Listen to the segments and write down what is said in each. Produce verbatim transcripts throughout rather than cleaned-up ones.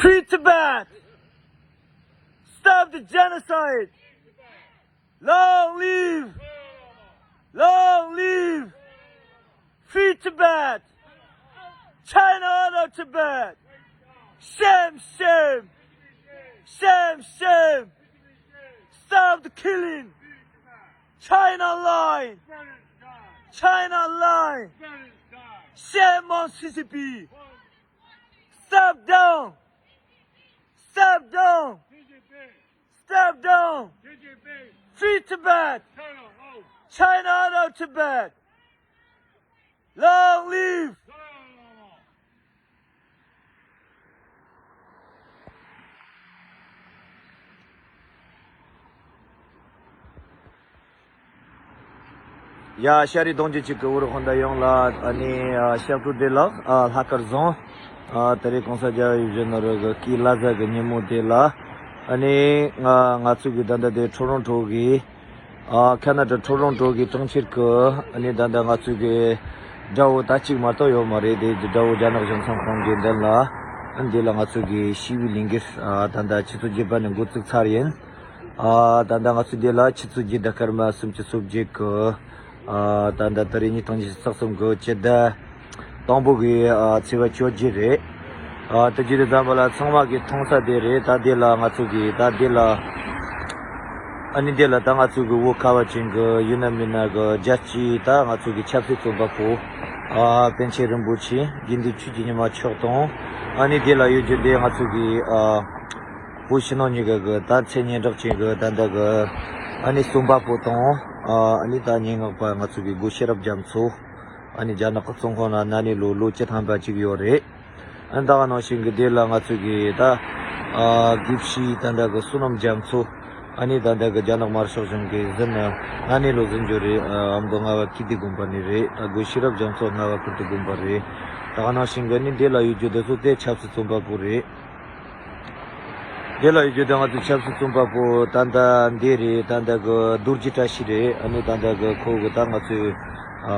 Free Tibet! Stop the genocide! Long live! Long live! Free Tibet! China out of Tibet! Shame, shame! Shame, shame! Stop the killing! China line! China line! Shame on C C P! Step down! Step down! Step down! Free Tibet! China out of Tibet! Long live! ཡ། ཤ་རི་གདོང་རྒྱུད་གཅིག་གི་འུ་རུ་ཧོན་ད་ཡོངས་ལ་ཨ་ནི་ཨ་ཞབས་བྲོ་བདེ་ལགས། ཨ་ལྷག་དཀར་བཟང་། ཨ་དེ་རིང་གོང་ས་རྒྱལ་བ་ཡིད་བཞིན་ནོར་བུ་གི་སྐུའི་བླ་གཟའ་གི་ཉིན་མོ་དེ་ལ། ཨ་ནི་ང་ང་ཚོ་གི་ད་ལྟ་དེ་ཊོ་རོན་ཊོ་གི་ཨ་ཁ་ན་ཌ་ཊོ་རོན་ཊོ་གི་གྲོང་ཁྱེར་གི་ཨ་ནི་ད་ལྟ་ང་ཚོ་གི་དགྲ་བོ་ད་གཅིག་མ་གཏོགས་ཡོད་མ་རེད། དེ་དགྲ་བོ་རྒྱ་ནག་གཞུང་ཚབ་ཁང་གི་མདུན་ལ། ཨ་འདི་ལ་ང་ཚོ་གི་ཞི་བའི་ལས་འགུལ་ཨ་ད་ལྟ་ཆུ་ཚོད་བརྒྱད་པ་ནས་འགོ་བཙུགས་ཚར་ཡིན། ཨ་ད་ལྟ་ང་ཚོ་འདི་ལ་ཆུ་ཚོད་བརྒྱད་དང་སྐར་མ་སུམ་ཅུ་སོ་བརྒྱད་གི་ཨ་ད་ལྟ་ད་རེས་ཉིས་སྟོང་ཉི་ཤུ་རྩ་གསུམ་གི་སྤྱི་ཟླ་དང་པོ་གི་ཨ་ཚེས་པ་བཅོ་བརྒྱད་རེད། ཨ་དེ་བརྒྱུད་དེ་ཙམ་པ་ལ་ཚང་མ་གི་མཐོང་ས་དེ་རེད། ད་འདི་ལ་ང་ཚོ་གི་ད་འདི་ལ་ཨ་ནི་འདི་ལ་ད་ང་ཚོ་གི་བོད་ཁ་བ་ཅན་གི་ཡིན་ན་མིན་ན་གི་རྒྱལ་སྤྱིའི་ད་ང་ཚོ་གི་ཆབ་སྲིད་བཙོན་པ་པོ་ཨ་པཎ་ཆེན་རིན་པོ་ཆེ་དགེ་འདུན་ཆོས་ཀྱི་ཉི་མ་མཆོག་དང་། ཨ་ནི་འདི་ལ་ཡོད་རྒྱུ་འདི་ང་ཚོ་གི་ཨ་བོད་ཕྱི་ནང་གཉིས་ཀ་གི་ད་མཚན་སྙན་གྲགས་ཅན་གི་ད་ལྟ་གི་ཨ་ནི་རྩོམ་པ་པོ་དང་ཨ་ནི་ད་སྙན་ངག་པ་ང་ཚོ་གི་སྒོ་ཤེས་རབ་རྒྱ་མཚོ། ཨ་ནི་རྒྱ་ནག་གི་བཙོན་ཁང་ལ་ན་ནིང་ལོ་ལོ་བཅུ་ཐམ་པ་ཅིག་ཡོད་རེད། ཨ་ནི་ད་ག་ནང་བཞིན་གི་དེ་ལ་ང་ཚོ་གི་ད་ཨ་དགེ་བཤེས་ད་ལྟ་གི་བསོད་ནམས་རྒྱ་མཚོ། ཨ་ནི་ད་ལྟ་གི་རྒྱ་ནག་དམར་ཤོག་གཞུང་གི་ཟིན་ན་ན་ནིང་ལོ་ཟིན་རྒྱུ་རེད། ཨ་མདོ་རྔ་བ་ཀིརྟི་དགོན་པ་ནས་རེད། ད་སྒོ་ཤེས་རབ་རྒྱ་མཚོ་རྔ་བ་ཀིརྟི་དགོན་པ་རེད། ད་ག་ནང་བཞིན་གི་ཨ་ནི་འདི་ལ་ཡོད་རྒྱུ་དེ་ཚོ་དེ་ཆབ་སྲིད་བཙོན་པ་པོ་རེད། དེ་ལ་ཡོད་རྒྱུ་དེ་ང་ཚོའི་ཆབ་སྲིད་བཙོན་པ་པོ་ད་ལྟ་འདི་རེད། ད་ལྟ་གི་རྡོ་རྗེ་བཀྲ་ཤིས་རེད། ཨ་ནི་ད་ལྟ་གི་ཁོ་གི་ད་ང་ཚོའི་ཨ་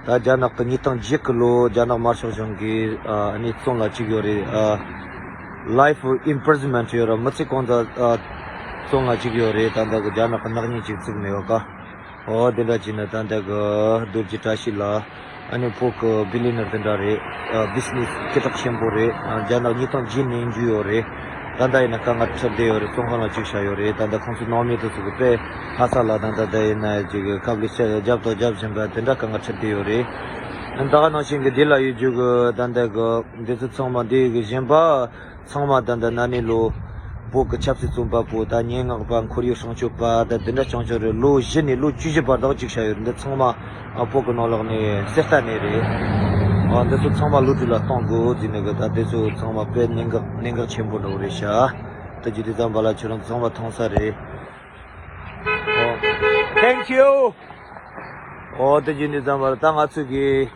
ད་རྒྱ་ནག་གི་ཉིས་སྟོང་བརྒྱད་གི་ལོ་རྒྱ་ནག་དམར་ཤོག་གཞུང་གིས་ཨ་ནི་བཙོན་ལ་བཅུག་ཡོད་རེད། ཨ་life imprisonment ཡོད་ར། མི་ཚེ་གང་ཙམ་ཨ་བཙོན་ལ་བཅུག་ཡོད་རེད། ད་ལྟ་གི་རྒྱ་ནག་གི་ནག་ཉེས་ཅིག་བཙུགས་ནས་ཡོད་ཀ། ཨོ་དེ་འདྲ་བྱས་ན་ད་ལྟ་གི་རྡོ་རྗེ་བཀྲ་ཤིས་ལགས། ཨ་ནི་བོད་ཀྱི་བི་ལི་ནར་དེ་འདྲ་རེད། ཨ་བི་ཛི་ནེ་སི་སྐད་གྲགས་ཆེན་པོ་རེད། ཨ་རྒྱ་ནག་ཉིས་སྟོང་བརྒྱད་ནས་འཇུས་ཡོད་རེད། ད་ལྟ་ཡིན་ན་དཀའ་ངལ་འཕྲད་བསྡད་ཡོད་རེད། བཙོན་ཁང་ལ་བཅུག་བཞག་ཡོད་རེད། ད་ལྟ་ཁོང་ཚོའི་ནང་མི་དེ་ཚོ་གི་དཔེ་ལྷ་ས་ལ་ད་ལྟ་ད་ཡིན་ན་ཅིག་ཁ་བརྡ་བྱ་རྒྱབ་དང་རྒྱབ་བཞིན་པ་དེ་འདྲ་དཀའ་ངལ་འཕྲད་བསྡད་ཡོད་རེད། ཨ་ད་ག་ནང་བཞིན་གི་འདི་ལ་ཡོད་རྒྱུ་གི་ད་ལྟ་གི་འདི་ཚོ་ཚང་མ་འདི་གི་གཞན་པ། ཚང་མ་ད་ལྟ་ན་ནིང་ལོ་བོད་ཀྱི་ཆབ་སྲིད་བཙོན་པ་པོ་ད་སྙན་ངག་པ་ཁོར་ཡུག་སྲུང་སྐྱོབ་པ་ད་འདི་འདྲ་བྱུང་ཆོག་རེད། ལོ་བཞི་ནས་ལོ་བཅུ་བཞི་བར་དག་ཅིག་བྱ་ཡོད་རེད། འདི་ཚང་མ་ཨ་བོད་ཀྱི་ནང་ལོགས་ནས་གསེར་རྟ་ནས་རེད། ཨ་འདི་ཚོ་ཚང་མ་ལོ་དྲུག་ལ་གཏོང་དགོས་ཟེར་ནས་གི་ད་འདི་ཚོ་ཚང་མ་དཔེ་གནད་འགག་གནད་འགག་ཆེན་པོ་འདྲ་བོ་རེད་ཤག་ད་རྒྱུ་དེ་ཙམ་པ་ལ་ཁྱོད་རང་ཚང་མ་མཐོང་ས་རེད། ཨོ། Thank you. ཨོ་ད་རྒྱུ་དེ་ཙམ་པ་ལ་ད་ང་ཚོ་གི་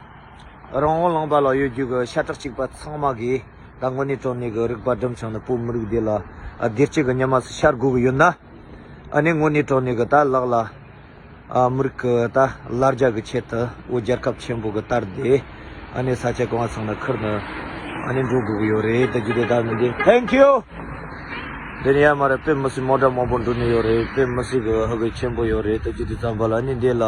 རང་དབང་ལུང་པ་ལ་ཡོད་རྒྱུ་གི་ཤ་ཁྲག་གཅིག་པ་ཚང་མ་གི་ད་དངོས་གནས་དྲང་གནས་ཀྱི་རིག་པ་སྒྲིམ་བྱུང་ནས་བོད་མི་རིགས་འདི་ལ་ཨ་བདེ་སྐྱིད་ཀྱི་ཉི་མ་ཞིག་ཤར་དགོས་ཀྱི་ཡོད་ན། ཨ་ནི་དངོས་གནས་དྲང་གནས་ཀྱི་ད་ལག་ལ་ཨ་མི་རིགས་ཀྱི་ད་ལ་རྒྱ་གི་ཆེད་དུ་བོད་རྒྱལ་ཁབ་ཆེན་པོ་གི་དར་དེ་ཨ་ནི་ས་ཆ་གང་བ་ཚང་ན་ཁུར་ནས་ཨ་ནི་འགྲོ་དགོས་ཀྱི་ཡོད་རེད། ད་རྒྱུ་དེ་ད་མི་འདི། Thank you. འདི་ནི་ཡ་མ་རེད། དཔེ་མི་སྲིད་མོ་ཊ་མང་པོ་འགྲོ་ནི་ཡོད་རེད། དཔེ་མི་སྲིད་གི་ཧ་གི་ཆེན་པོ་ཡོད་རེད། ད་རྒྱུ་དེ་ཙམ་པ་ལ་ནི་འདི་ལ་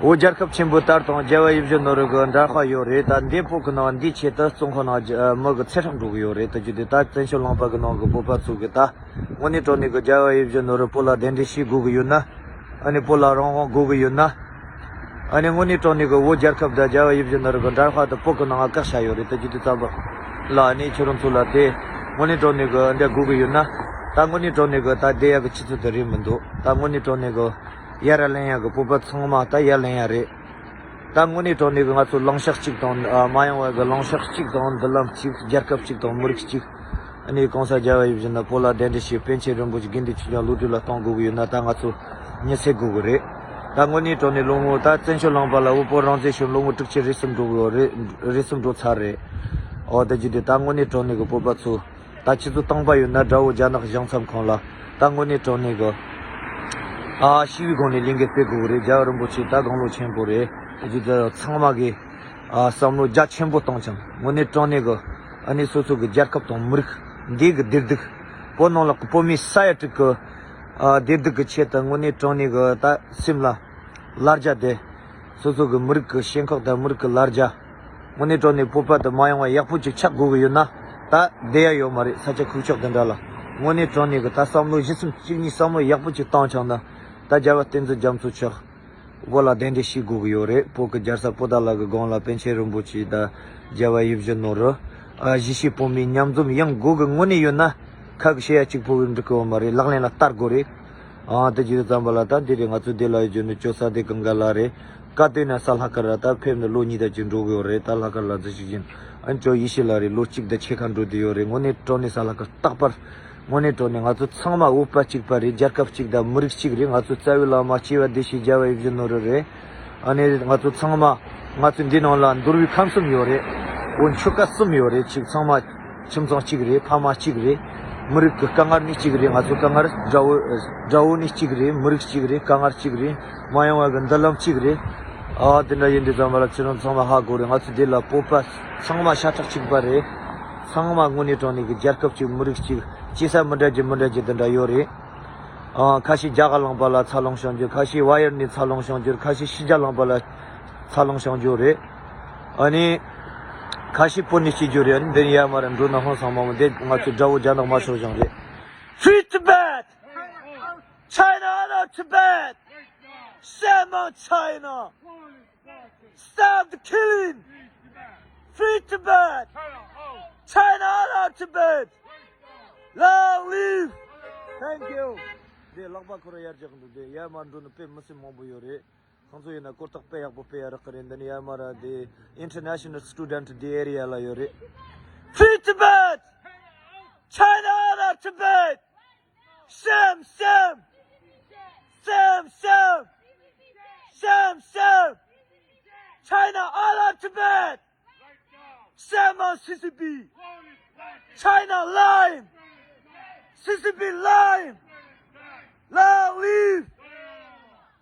བོད་རྒྱལ་ཁབ་ཆེན་པོ་དར་དང་རྒྱལ་བ་ཡིད་བཞིན་ནོར་བུ་གི་འདྲ་པར་ཡོད་རེད། ད་འདི་བོད་གི་ནང་འདི་ཆེད་དུ་བཙོན་ཁང་ནང་མི་གི་ཚེ་སྲོག་འགྲོ་གི་ཡོད་རེད། ད་རྒྱུ་དེ་ད་བཙན་བྱོལ་ལུང་པ་གི་ནང་གི་བོད་པ་ཚོ་གི་ད་དངོས་གནས་དྲང་གནས་གི་རྒྱལ་བ་ཡིད་བཞིན་ནོར་བུ་བོད་ལ་གདན་འདྲེན་བྱེད་དགོས་གི་ཡོད་ན། ཨ་ནི་བོད་ལ་རང་དབང་དགོས་གི་ཡོད་ན། ཨ་ནི་དངོས་གནས་དྲང་གནས་གི་བོད་རྒྱལ་ཁབ་དང་རྒྱལ་བ་ཡིད་བཞིན་ནོར་བུ་གི་འདྲ་པར་དེ་བོད་གི་ནང་ང་བཀག་བཞག་ཡོད་རེད། ད་རྒྱུ་དེ་ཙམ་པ་ལ་ཨ་ནི་ཁྱོད་རང་ཚོ་ལ་དེ་དངོས་གནས་དྲང་གནས་གི་འདི་དགོས་གི་ཡོད་ན། ད་དངོས་གནས་དྲང་གནས་གི་ད་བསྡད་ཡག་གི་ཆུ་ཚོད་དེ་རེད་མི་འདུག་ད་དངོས་གནས་དྲང་གནས་གི་ཡར་ལེན་ཡག་གི་བོད་པ་ཚང་མ་ད་ཡར་ལེན་ཡག་རེད། ད་དངོས་གནས་དྲང་གནས་གི་ང་ཚོ་ལངས་ཕྱོགས་གཅིག་དང་ཨ་མ་ཡོང་བ་གི་ལངས་ཕྱོགས་གཅིག་དང་མདུན་ལམ་གཅིག་རྒྱལ་ཁབ་གཅིག་དང་མི་རིགས་གཅིག་ཨ་ནི་གོང་ས་རྒྱལ་བ་ཡིད་བཞིན་ནོར་བུ་བོད་ལ་གདན་འདྲེན་བྱས། པཎ་ཆེན་རིན་པོ་ཆེ་དགེ་འདུན་ཆོས་འབྱུང་ལོ་དྲུག་ལ་གཏོང་དགོས་ཀྱི་ཡོད་ན། ད་ང་ཚོ་མྱི་བསད་དགོས་ཀྱི་རེད། ད་དངོས་གནས་དྲང་གནས་ལོ་ངོ་ད་བཙན་བྱོལ་ལུང་པ་ལ་བོད་པ་རང་བཙན་ཞུ་ལོ་ངོ་དྲུག་ཅུ་རེ་གསུམ་འགྲོ་གི་ཡོད་རེད། རེ་གསུམ་འགྲོ་ཚར་རེད། འོ་ད་རྒྱུ་དེ་ད་དངོས་གནས་དྲང་གནས་གི་བོད་པ་ཚོ་ད་ཆུ་ཚོད་སྟོང་པ་ཡོད་ན་དགྲ་བོ་རྒྱ་ནག་གཞུང་ཚབ་ཁང་ལ་ད་དངོས་གནས་དྲང་གནས་གི་ཨ་ཞི་བའི་སྒོ་ནས་ལས་འགུལ་སྤེལ་དགོས་ཀྱི་རེད། རྒྱལ་བ་རིན་པོ་ཆེ་ད་དགུང་ལོ་ཆེན་པོ་རེད། ད་རྒྱུ་དེ་ཚང་མ་གི་ཨ་བསམ་བློ་རྒྱ་ཆེན་པོ་བཏང་ཅིང་དངོས་གནས་དྲང་གནས་གི་ ཨ་ནི་སོ་སོ་གི་རྒྱལ་ཁབ་དང་མི་རིགས་འདི་གི་བདེ་སྡུག་བོད་ནང་ལ་བོད་མི་ས་ཡ་དྲུག་གི་ཨ་བདེ་སྡུག་གི་ཆེད་དུ་དངོས་གནས་དྲང་གནས་གི་ད་སེམས་ལ་ལར་རྒྱ་དེ། སོ་སོ་གི་མི་རིགས་ཀྱི་ཞེན་ཁོག་དང་མི་རིགས་ཀྱི་ལར་རྒྱ། དངོས་གནས་དྲང་གནས་བོད་པ་དེ་མ་ཡོང་བ་ཡག་པོ་ཅིག་ཆགས་དགོས་གི་ཡོད་ན། ད་བསྡད་ཡ་ཡོད་མ་རེད། ས་ཆ་ཁུག་ཀྱོག་དེ་འདྲ་ལ། དངོས་གནས་དྲང་གནས་གི་ད་བསམ་བློ་གཞི་གསུམ་གཅིག་གཉིས་བསམ་བློ་ཡག་པོ་ཅིག་བཏང་ཆོག་ན། ད་རྒྱལ་བ་བསྟན་འཛིན་རྒྱ་མཚོ་མཆོག་བོད་ལ་གདན་འདྲེན་ཞུ་དགོས་གི་ཡོད་རེད། བོད་ཀྱི་རྒྱལ་ས་པོ་ཏཱ་ལ་གི་སྒང་ལ་པཎ་ཆེན་རིན་པོ་ཆེ་དང་རྒྱལ་བ་ཡིད་བཞིན་ནོར་བུ། ཨ་གཞིས་བྱེས་བོད་མི་མཉམ་འཛོམས་ཡོང་དགོས་གི་དངོས་གནས་ཡོད་ན། ཁ་གི་བཤད་ཡ་གཅིག་པོ་གི་འགྲིག་གི་ཡོད་མ་རེད། ལག་ལེན་ལ་བསྟར་དགོས་རེད། ཨ་དེ་བྱེད་དུས་ཙམ་པ་ལ་ད་འདི་རེད། ང་ཚོ་འདི་ལ་ཡོད་རྒྱུ་ནི་ཇོ་ས་འདི་གང་ག་ལ་རེད། བཀའ་བསྟན་ན་ས་ལྷག་དཀར་ར་ད་ཕེབས་ནས་ལོ་གཉིས་དང་གཅིག་འགྲོ་གི་ཡོད་རེད། ད་ལྷག་དཀར་ལ་འཛུལ་ཞུགས་བཞིན་ཨ་ཇོ་ཡེ་ཤེས་ལགས་རེད། ལོ་གཅིག་དང་ཕྱེད་ཀ་འགྲོ་དུས་ཡོད་རེད། དངོས་གནས་དྲང་གནས་ས་ལྷག་དཀར་རྟག་པར། དངོས་གནས་དྲང་གནས་ང་ཚོ་ཚང་མ་འོས་པ་གཅིག་པ་རེད། རྒྱལ་ཁབ་གཅིག་དང་མི་རིགས་གཅིག་རེད། ང་ཚོ་རྩ་བའི་བླ་མ་སྐྱེས་བ་བདེ་གཤེགས་རྒྱལ་བ་ཡིད་བཞིན་ནོར་བུ་རེད། ཨ་ནི་ང་ཚོ་ཚང་མ་ང་ཚོ་འདི་ནང་ལ་འདུལ་བའི་ཁམས་གསུམ་ཡོད་རེད། འོ་ཆོ་ག་གསུམ་ཡོད་རེད། གཅིག་ཚང་མ་ཁྱིམ་ཚང་གཅིག་རེད། ཕ་མ་གཅིག་རེད། མི་རིགས་ཀྱི་དཀའ་ངལ་ནི་གཅིག་རེད། ང་ཚོ་དཀའ་ངལ་དགྲ་བོ་དགྲ་བོ་ནི་གཅིག་རེད། མི་རིགས་གཅིག་རེད། དཀའ་ངལ་གཅིག་རེད། མ་ཡོང་བ་གི་མདུན་ལམ་གཅིག་རེད། ཨ་དེ་འདྲ་ཡིན་དུས་ཙམ་པ་ལ་ཁྱེད་རང་ཚང་མ་ཧ་གོ་རེད། ང་ཚོ་འདི་ལ་བོད་པ་ཚང་མ་ཤ་ཁྲག་གཅིག་པ་རེད། ཚང་མ་དངོས་གནས་དྲང་གནས་ཀྱི་རྒྱལ་ཁབ་གཅིག་མི་རིགས་གཅིག་སྐྱེ་ས་མི་འདྲ་རྒྱུ་མི་འདྲ་རྒྱུ་དེ་འདྲ་ཡོད་རེད། ཨ་ཁ་ཤས་རྒྱ་གར་ལངས་པ་ལ་འཚར་ལོངས་བྱུང་རྒྱུ། ཁ་ཤས་ཝ་ཡར་ནས་འཚར་ལོངས་བྱུང་རྒྱུ། ཁ་ཤས་ཕྱི་རྒྱལ་ལངས་པ་ལ་འཚར་ལོངས་བྱུང་རྒྱུ་རེད། ཨ་ནི་ཁ་ཤས་བོད་ནས་སྐྱེས་རྒྱུ་རེད། ཨ་ནི་འདི་ནས་ཡར་མར་འགྲོ་ན་ཧོན་སང་མ་མོ་འདི་ང་ཚོའི་དགྲ་བོ་རྒྱ་ནག་དམར་ཤོག་གཞུང་རེད། Free Tibet! China out of Tibet! Shame on China! Stop the killing! Free Tibet! China out of Tibet! Long live! Thank you. འདི་ལག་པ་ཁོ་ར་ཡར་རྒྱག་འདུག་འདི་ཡར་མར་འགྲོ་ནི་དཔེ་མི་སྲིད་མང་པོ་ཡོད་རེད། ཁོང་ཚོ་ཡིན་ན་སྐོར་ཐག་དཔེ་ཡག་པོ་དཔེ་ཡག་རག་གི་རེད། འདི་ནི་ཡར་མར་འདི་International Student འདི་area ལ་ཡོད་རེད། Free Tibet! China out of Tibet! Shame, shame! Shame, shame! Shame, shame! China out of Tibet! Shame on C C P! China lying! C C P lying! Long live!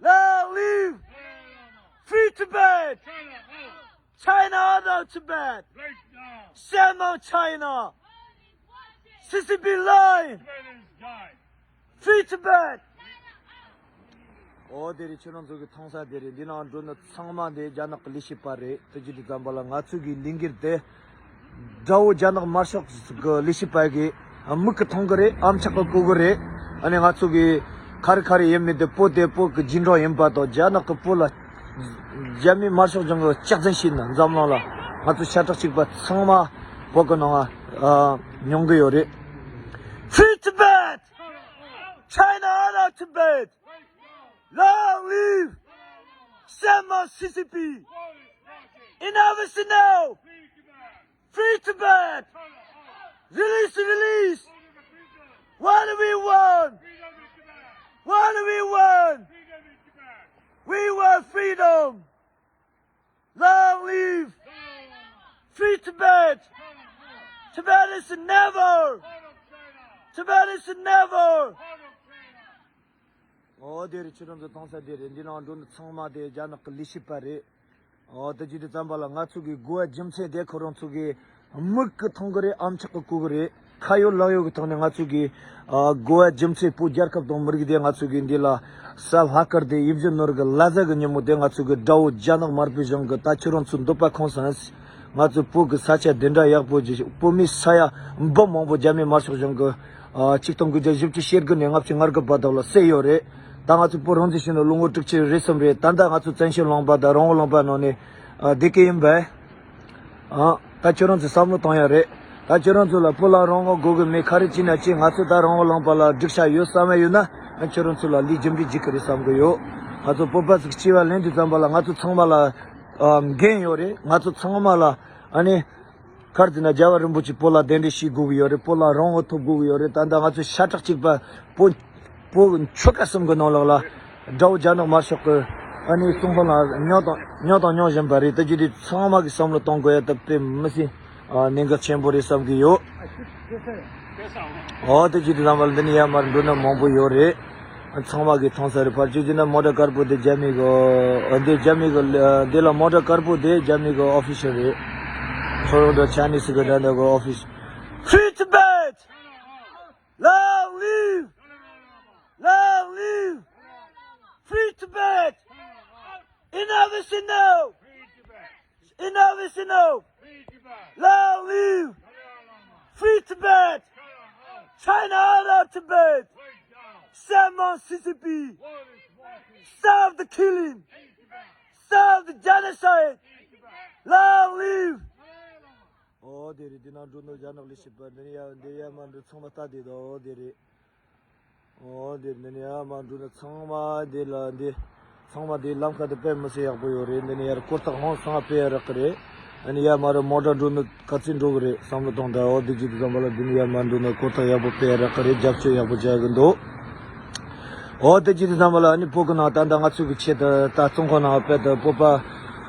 Long live! Free Tibet! China out of Tibet! Shame on China! C C P lying! Free Tibet! ཨོ་དེ་རེད། ཁྱེད་རང་ཚོ་གི་མཐོང་ས་དེ་རེད། འདི་ནང་འགྲོ་ནི་ཚང་མ་འདི་རྒྱ་ནག་གི་ལས་བྱེད་པ་རེད། དེ་བྱེད་དུས་ཙམ་པ་ལ་ང་ཚོ་གི་ལས་འགུལ་དེ་དགྲ་བོ་རྒྱ་ནག་དམར་ཤོག་གི་ལས་བྱེད་པ་གི་མིག་གི་མཐོང་གི་རེད། ཨམ་ཅོག་གི་གོ་གི་རེད། ཨ་ནི་ང་ཚོ་གི་ག་རེ་ག་རེ་ཡིན་མིན་དེ་བོད་དེ་བོད་གི་རྗེས་འབྲང་ཡིན་པ་དང་། རྒྱ་ནག་གི་བོད་ལ་རྒྱ་མི་དམར་ཤོག་གཞུང་གི་སྐྱག་རྫུན་བྱས་ན་འཛམ་གླིང་ལ་ང་ཚོ་ཤ་ཁྲག་གཅིག་པ་ཚང་མ་བོད་གི་ནང་ང་མྱོང་གི་ཡོད་རེད། Free Tibet! China out of Tibet! Long live! Shame on C C P! Enough is enough! Free Tibet! Release, release! What do we want? What do we want? We want freedom! Long live! Free Tibet! Tibet is never! Tibet is never! ཨོ་དེ་རེད། ཁྱེད་རང་ཚོ་མཐོང་ས་དེ་རེད། འདི་ནང་འགྲོ་ནི་ཚང་མ་དེ་རྒྱ་ནག་གི་ལས་བྱེད་པ་རེད། ཨོ་དེ་བྱེད་དུས་ཙམ་པ་ལ་ང་ཚོ་གི་དགོས་པ་རྒྱུ་མཚན་དེ་ཁོ་རང་ཚོ་གི་མིག་གི་མཐོང་གི་རེད། ཨམ་ཅོག་གི་གོ་གི་རེད། ཁ་ཡོད་ལག་ཡོད་གི་ཐོག་ནས་ང་ཚོ་གི་ཨ་དགོས་པ་རྒྱུ་མཚན་བོད་རྒྱལ་ཁབ་དང་མི་རིགས་དེ་ང་ཚོ་གི་འདི་ལ་ས་ལྷག་དཀར་དེ་ཡིད་བཞིན་ནོར་གི་ལ་ཟ་གི་ཉིན་མོ་དེ་ང་ཚོ་གི་དགྲ་བོ་རྒྱ་ནག་དམར་པོའི་གཞུང་གི་ད་ཁྱེད་རང་ཚོ་འདོད་པ་ཁོང་སང་། ང་ཚོ་བོད་ཀྱི་ས་ཆ་འདི་འདྲ་ཡག་པོ་ཅིག་བོད་མི་ས་ཡ་འབུམ་མང་པོ་རྒྱ་མི་དམར་ཤོག་གཞུང་གི་ཨ་ཆིག་སྟོང་དགུ་བརྒྱ་བཞི་བཅུ་ཞེ་དགུ་ནས་ལྔ་བཅུ་ང་དགུ་བར་དུ་ལ་བསད་ཡོད་རེད། ད་ང་ཚོ་བོད་རང་བཙན་ཞུས་ནས་ལོ་ངོ་དྲུག་ཅུ་རེ་གསུམ་རེད། ད་ལྟ་ང་ཚོ་བཙན་བྱོལ་ལུང་པ་དང་རང་དབང་ལུང་པ་ནང་ནས་ཨ་བསྡད་ཀྱི་ཡིན་པས། ཨ་ད་ཁྱོད་རང་ཚོས་བསམ་བློ་གཏོང་ཡ་རེད། ད་ཁྱོད་རང་ཚོ་ལ་བོད་ལ་རང་དབང་དགོས་ཀྱི་མེད། ག་རེ་བྱས་ན་བྱས། ང་ཚོ་ད་རང་དབང་ལུང་པ་ལ་འགྲིག་ཤག་ཡོད་བསམ་པ་ཡོད་ན། ཨ་ཁྱོད་རང་ཚོ་ལ་ལས་རྒྱུ་འབྲས་འཇིགས་ཀྱི་རེད་བསམ་གི་ཡོད། ང་ཚོ་བོད་པ་ཚོ་སྐྱེ་བ་ལེན་དུས་ཙམ་པ་ལ་ང་ཚོ་ཚང་མ་ལ་ཨ་འགན་ཡོད་རེད། ང་ཚོ་ཚང་མ་ལ་ཨ་ནི་ག་རེ་ཟེར་ན་རྒྱལ་བ་རིན་པོ་ཆེ་བོད་ལ་གདན་འདྲེན་ཞུ་དགོས་ཀྱི་ཡོད་རེད། བོད་ལ་རང་དབང་ཐོབ་དགོས་ཀྱི་ཡོད་རེད། ད་ལྟ་ང་ཚོ་ཤ་ཁྲག་གཅིག་པ་བོད་བོད་ཆོལ་ཁ་གསུམ་གྱི་ནང་ལོགས་ལ་དགྲ་བོ་རྒྱ་ནག་དམར་ཤོག་གི་ཨ་ནི་གསུང་འཕྲིན་ལ་མྱོང་དང་མྱོང་དང་མྱོང་བཞིན་པ་རེད། དེ་བྱེད་དུས་ཚང་མ་གིས་བསམ་བློ་གཏོང་དགོས་ཡ་ད་དཔེ་མི་སྲིད་ཨ་གནད་འགག་ཆེན་པོ་རེད་བསམ་གྱི་ཡོད། ཨོ་དེ་བྱེད་དུས་ཙམ་པ་ལ་འདི་ནས་ཡར་མར་འགྲོ་ན་མང་པོ་ཡོད་རེད། ཚང་མ་གིས་མཐོང་ས་རེད། ཕར་ཅིག་བྱས་ན་མོ་ཊ་དཀར་པོ་དེ་རྒྱ་མི་གི་ཨ་འདི་རྒྱ་མི་གི་ཨ་འདི་ལ་མོ་ཊ་དཀར་པོ་དེ་རྒྱ་མི་གི་ཨོ་ཕི་ཤལ་རེད། Toronto Chinese Uganda office. Free Tibet! Long live! Long live! Free Tibet! Enough is enough! Enough is enough! Long live! Free Tibet! China out of Tibet! Shame on C C P! Stop the killing! Stop the genocide! Long live! ཨོ་དེ་རེད། འདི་ནང་འགྲོ་ནོ་རྒྱ་ནག་ལས་བྱེད་པ་འདི་ནི་ཡ་འདི་ཡ་མ་འགྲོ་ཚང་མ་ལྟ་དེ་དོ་ཨོ་དེ་རེད། ཨོ་དེ་རེད། འདི་ནི་ཡ་མ་འགྲོ་ནོ་ཚང་མ་དེ་ལ་འདི་ཚང་མ་དེ་ལམ་ཁ་དུ་དཔེ་མི་སྲིད་ཡག་པོ་ཡོད་རེད། འདི་ནི་ཡར་སྐོར་ཐག་ཧང་སང་དཔེ་ཡ་རག་གི་རེད། ཨ་ནི་ཡ་མ་རེད། མོ་ཊ་འགྲོ་ནོ་ག་ཚོད་འགྲོ་གི་རེད་བསམ་བློ་གཏོང་དང་། ཨོ་དེ་ཅི་དུ་བསམ་པ་ལ་འདི་ནི་ཡ་མ་འགྲོ་ནོ་སྐོར་ཐག་ཡག་པོ་དཔེ་ཡ་རག་གི་རེད། རྒྱབ་སྐྱོར་ཡག་པོ་བྱ་གི་འདུག་ཨོ་དེ་ཅི་དུ་བསམ་པ་ལ་ཨ་ནི་བོད་གི་ནང་ད་ལྟ་ང་ཚོ་གི་ཆེད་དུ་ད་བཙོན་ཁང་ནང་དཔེ་དུ་བོད་པ་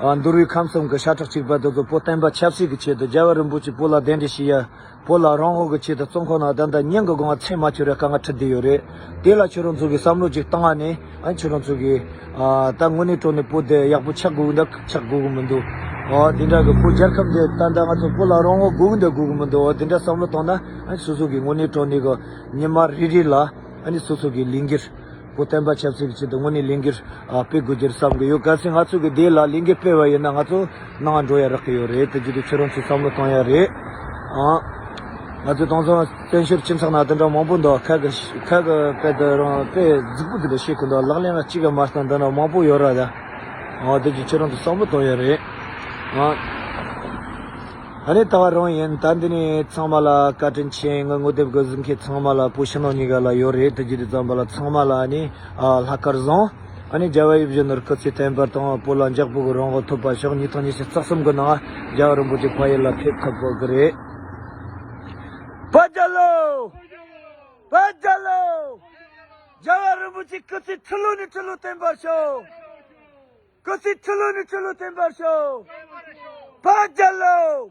ཨ་འདུལ་བའི་ཁམས་གསུམ་གི་ཤ་ཁྲག་གཅིག་པ་དེ་ཚོ་བོད་བསྟན་པ་ཆབ་སྲིད་ཀྱི་ཆེད་དུ་རྒྱལ་བ་རིན་པོ་ཆེ་བོད་ལ་གདན་འདྲེན་བྱས་ཡ། བོད་ལ་རང་དབང་གི་ཆེད་དུ་བཙོན་ཁང་ནང་ད་ལྟ་ཉིན་གི་སྒང་མཚན་མ་ཆོད་རེ་དཀའ་ངལ་འཕྲད་བསྡད་ཡོད་རེད། དེ་ལ་ཁྱོད་རང་ཚོ་གི་བསམ་བློ་ཅིག་བཏང་བ་ནས་ཨ་ཁྱོད་རང་ཚོ་གི་ཨ་ད་དངོས་གནས་དྲང་གནས་བོད་དེ་ཡག་པོ་ཆགས་དགོས་འདུག་ཆགས་དགོས་གི་མི་འདུག་ཨ་དེ་འདྲ་གི་བོད་རྒྱལ་ཁབ་འདི་ད་ལྟ་ང་ཚོ་བོད་ལ་རང་དབང་དགོས་གི་འདུག་དགོས་གི་མི་འདུག་ཨ་དེ་འདྲ་བསམ་བློ་བཏང་ན་ཨ་སོ་སོ་གི་དངོས་གནས་དྲང་གནས་གི་ཉི་མ་རེ་རེ་ལ་ཨ་ནི་སོ་སོ་གི་ལས་འགུལ་བོད་བསྟན་པ་ཆབ་སྲིད་ཀྱི་ཆེད་དུ་དངོས་གནས་ལས་འགུལ་ཨ་སྤེལ་དགོས་རྒྱུར་བསམ་གི་ཡོད། གལ་སྲིད་ང་ཚོ་གི་དེ་ལ་ལས་འགུལ་སྤེལ་བ་ཡིན་ན་ང་ཚོ་ནང་འགྲོ་ཡ་རག་གི་ཡོད་རེད། དེ་རྒྱུ་དེ་ཁྱོད་རང་ཚོས་བསམ་བློ་གཏོང་ཡ་རེད། ཨ་ང་ཚོ་དེང་སང་བཙན་བྱོལ་སྤྱི་ཚོགས་ནང་དེ་འདྲ་མང་པོ་འདུག་ཁ་གི་ཁ་གི་དཔེ་དེ་རང་དཔེ་རྫིག་པོ་དེ་འདྲ་བཤད་གི་འདུག་ལག་ལེན་ལ་གཅིག་གི་མ་བཏང་དེ་འདྲ་མང་པོ་ཡོད་ར་ད། ཨ་དེ་རྒྱུ་ཁྱོད་རང་ཚོས་བསམ་བློ་གཏོང་ཡ་རེད། ཨ། ཨ་ནི་ད་བར་རང་ཡིན། ད་འདི་ནས་ཚང་མ་ལ་བཀའ་དྲིན་ཆེ། ངའི་ངོ་དེབ་གི་གཟིགས་མཁན་ཚང་མ་ལ་བོད་ཕྱི་ནང་གཉིས་ཀ་ལ་ཡོད་རེད། དེ་རྒྱུ་དེ་ཙམ་པ་ལ་ཚང་མ་ལ་ཨ་ནི་ཨ་ལྷག་དཀར་བཟང་། ཨ་ནི་རྒྱལ་བ་ཡིད་བཞིན་ནོར་བུ་སྐུ་ཚེ་བརྟན་པར་དང་བོད་ལ་འཇགས་པོ་གི་རང་དབང་ཐོབ་པ་ཤོག་ཉིས་སྟོང་ཉི་ཤུ་རྩ་གསུམ་གི་ནང་རྒྱལ་བ་རིན་པོ་ཆེ་ཕ་ཡུལ་ལ་ཕེབས་ཐུབ་པོ་གི་རེད། བོད་རྒྱལ་ལོ། བོད་རྒྱལ་ལོ། རྒྱལ་བ་རིན་པོ་ཆེ་སྐུ་ཚེ་ཁྲི་ལོ་ནས་ཁྲི་ལོ་བརྟན་པར་ཤོག་སྐུ་ཚེ་ཁྲི་ལོ་ནས་ཁྲི་ལོ་བརྟན་པར་ཤོག་བོད་རྒྱལ་ལོ།